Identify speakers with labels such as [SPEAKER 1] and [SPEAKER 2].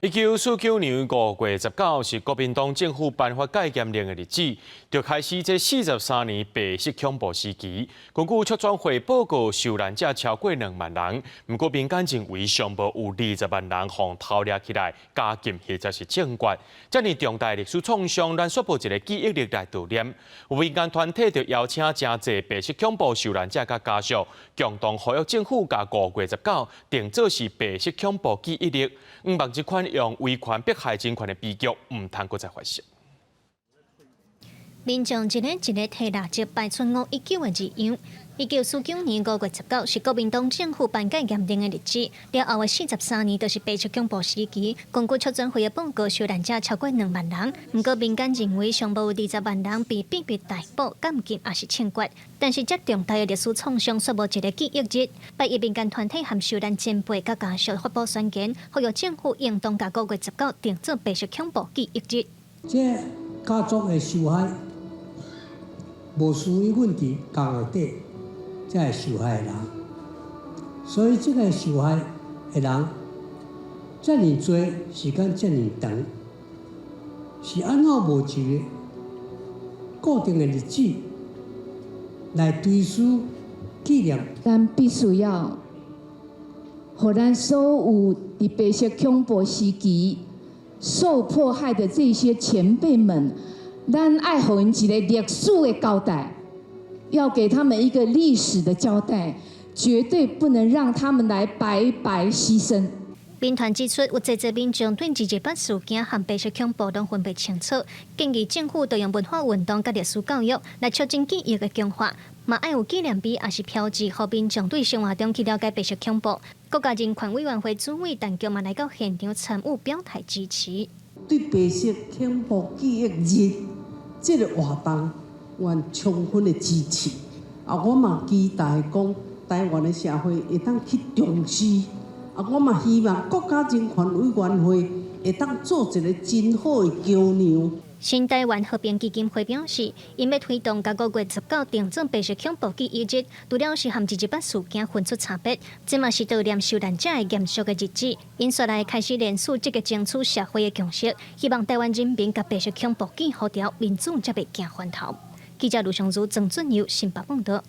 [SPEAKER 1] 1949年5月19是國民黨政府頒發戒嚴令的日子，就開始這43年白色恐怖時期。根據促轉會報告，受難者超過2萬人，毋過民間認為上無有20萬人予偷掠起來監禁或者是槍決。遮爾重大歷史創傷，咱煞無一個記憶日來悼念。有民間團體就邀請誠濟白色恐怖受難者佮家屬，共同呼籲政府共5月19定做是白色恐怖記憶日，毋望這款用威權迫害人權的悲劇，毋通閣再發生。
[SPEAKER 2] 民眾一个一个提蠟燭拜出519的字樣。1949年5月19是國民黨政府頒戒嚴令的日子，了後的43年就是白色恐怖時期。根據促轉會的報告，受難者超過2萬人，毋過民間認為上無有20萬人被秘密逮捕、監禁抑是槍決。但是這重大的歷史創傷，煞無一個記憶日。拜一民間團體和受難前輩佮家屬發布宣言，呼籲政府應當共五月十九定做白色恐怖記憶日。
[SPEAKER 3] 這家族的受害，無屬於阮佇監獄底，這個受害的人，所以這個受害的人，遮爾濟時間遮爾長，是按怎無一個固定的日子來追思紀念？
[SPEAKER 4] 咱必須要，予咱所有佇白色恐怖時期受迫害的這些前輩們，咱愛予𪜶一个歷史的交代，要給他們一個歷史的交代，絕對不能讓他們來白白犧牲。
[SPEAKER 2] 民團指出，有濟濟民眾對二二八事件和白色恐怖攏分袂清楚，建議政府著用文化運動佮歷史教育來促進記憶的強化，嘛愛有紀念碑抑是標誌，予民眾對生活中去了解白色恐怖。國家人權委員會主委陳菊嘛來到現場參與表態支持。
[SPEAKER 5] 對白色恐怖記憶日這个活動，我充分的支持。啊，我嘛期待講台灣的社會會當去重視。啊，我嘛希望國家人權委員會會當做一个真好的橋梁。
[SPEAKER 2] 新台灣和平基金會表示，𪜶欲推動共5月19定做白色恐怖記憶日，除了是和二二八事件分出差別，這嘛是悼念受難者的嚴肅的日子。𪜶紲來開始連署積極爭取社會的共識，希望台灣人民共白色恐怖記予牢，民主才袂行翻頭。記者盧尚如、曾俊佑新北報導。